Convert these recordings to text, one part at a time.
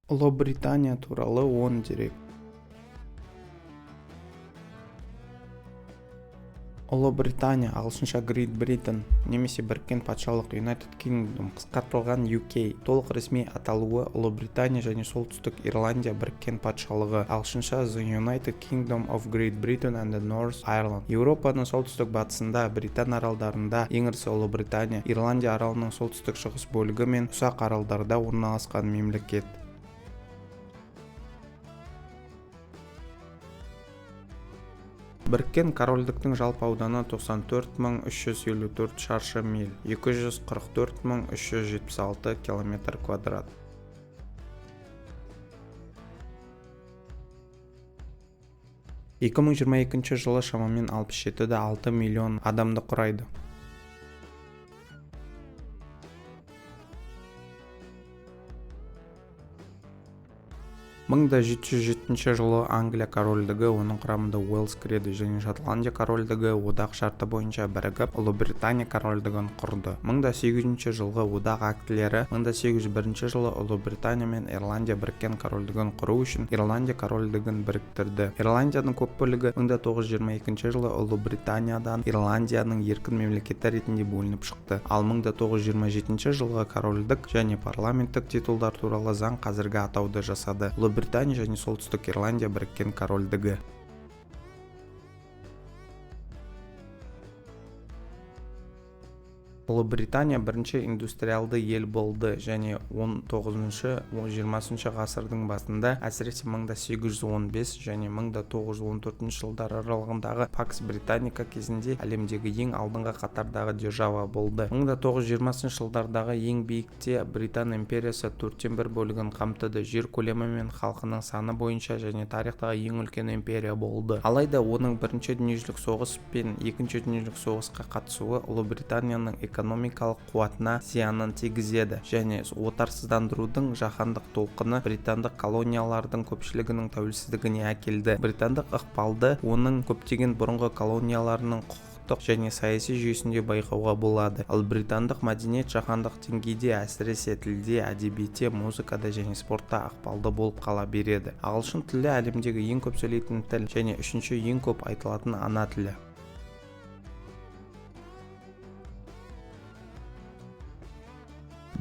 Ұлыбритания туралы 10 дерек. Ұлыбритания, ағылшынша Great Britain немесе Біріккен Патшалық United Kingdom, қысқартылған UK, толық ресми аталуы Ұлыбритания және Солтүстік Ирландия Біріккен Патшалығы, ағылшынша The United Kingdom of Great Britain and Northern Ireland, Еуропаның солтүстік-батысында, Британ аралдарында, ең ірісі Ұлыбритания, Ирландия аралының солтүстік-шығыс бөлігі мен ұсақ аралдарда орналасқан мемлекет. Біріккен Корольдіктің жалпы ауданы 94 354 шаршы миль, 244 376 км². 2022 жылы шамамен 67,6 миллион адамды құрайды. 1707 жылы Англия корольдігі, оның құрамында Уэльс кіреді, және Шотландия корольдігі одақ шарты бойынша бірігіп, Ұлыбритания корольдігін құрды. 1800 жылғы одақ актілері 1801 жылы Ұлыбритания мен Ирландия біріккен корольдігін құру үшін Ирландия корольдігін біріктірді. Ирландияның көп бөлігі 1922 жылы Ұлыбританиядан Ирландияның еркін мемлекеті ретінде бөлініп шықты. Ал 1927 жылғы корольдік және парламенттік титулдар туралы заң қазіргі атауды жасады: Ұлыбритания және Солтүстік Ирландия Біріккен Корольдігі. Ұлыбритания бірінші индустриалды ел болды және 19-20 ғасырдың басында, әсіресе 1815 және 1914 жылдар аралығындағы Pax Britannica кезінде әлемдегі ең алдыңғы қатардағы держава болды. 1920 жылдардағы ең биікте Британ империясы төрттен бір бөлігін қамтыды, жер көлемі мен халқының саны бойынша және тарихтағы ең үлкен империя болды. Алайда оның Бірінші дүниежүзілік соғыс пен Екінші дүниежүзілік соғысқа қатысуы Ұлыбританияның экономикалық қуатына зиянын тигізеді және отарсыздандырудың жаһандық толқыны британдық колониялардың көпшілігінің тәуелсіздігіне әкелді. Британдық ықпалды оның көптеген бұрынғы колонияларының құқықтық және саяси жүйесінде байқауға болады, ал британдық мәдениет жаһандық деңгейде, әсіресе тілде, әдебиетте, музыкада және спортта ықпалды болып қала береді. Ағылшын тілі әлемдегі ең көп сөйлейтін тіл және үшінші ең көп айтылатын ана тілі.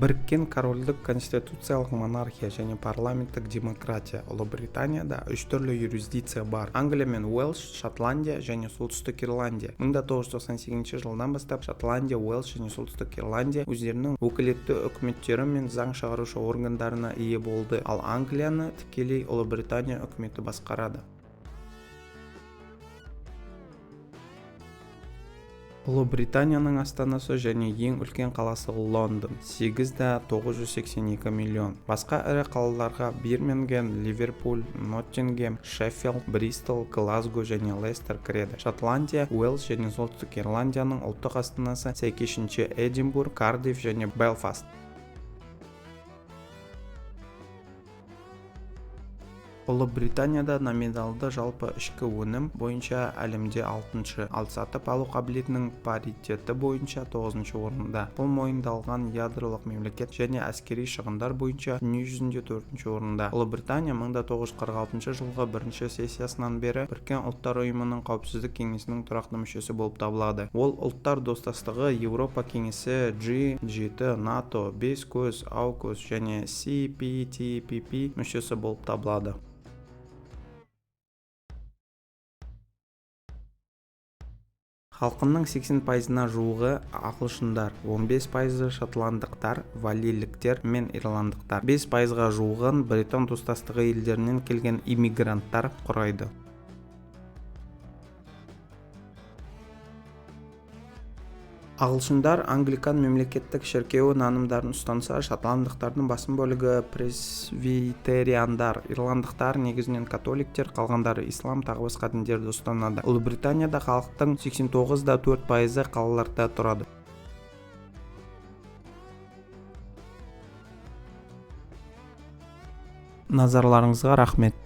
Біріккен Корольдік конституциялық монархия және парламенттік демократия. Ұлыбританияда үш түрлі юрисдикция бар: Англия мен Уэльс, Шотландия және Солтүстік Ирландия. 1998 жылдан бастап Шотландия, Уэльс және Солтүстік Ирландия өздерінің өкілетті үкіметтері мен заң шығарушы органдарына ие болды, ал Англияны тікелей Ұлыбритания үкіметі басқарады. Ұлыбританияның астанасы және ең үлкен қаласы Лондон, 8,982 миллион. Басқа ірі қалаларға Бирмингем, Ливерпуль, Ноттингем, Шеффилд, Бристол, Глазго және Лестер кіреді. Шотландия, Уэльс және Солтүстік Ирландияның ұлттық астанасы сәйкесінше Эдинбург, Кардифф және Белфаст. Ұлыбританияда номиналды жалпы ішкі өнім бойынша әлемде 6-шы, ал сатып алу қабілетінің паритеті бойынша 9-шы орында. Бұл мойындалған ядролық мемлекет және әскери шығындар бойынша дүние жүзінде 4-ші орында. Ұлыбритания 1946 жылғы бірінші сессиясынан бері Біріккен Ұлттар Ұйымының Қауіпсіздік кеңесінің тұрақты мүшесі болып табылады. Ол Ұлттар Достастығы, Еуропа Кеңесі, G7, НАТО, Бес көз, AUKUS және CPTPP мүшесі болып табылады. Халқының 80%-на жуығы ағылшындар, 15%-ы шотландықтар, валлийліктер мен ирландықтар, 5%-ға жуығын Британ достастығы елдерінен келген иммигранттар құрайды. Ағылшындар англикан мемлекеттік шіркеуі нанымдарын ұстанса, шотландықтардың басым бөлігі пресвитериандар, ирландықтар негізінен католиктер, қалғандары ислам, тағы басқа діндерді ұстанады. Ұлыбританияда халықтың 89,4%-ы қалаларда тұрады. Назарларыңызға рахмет.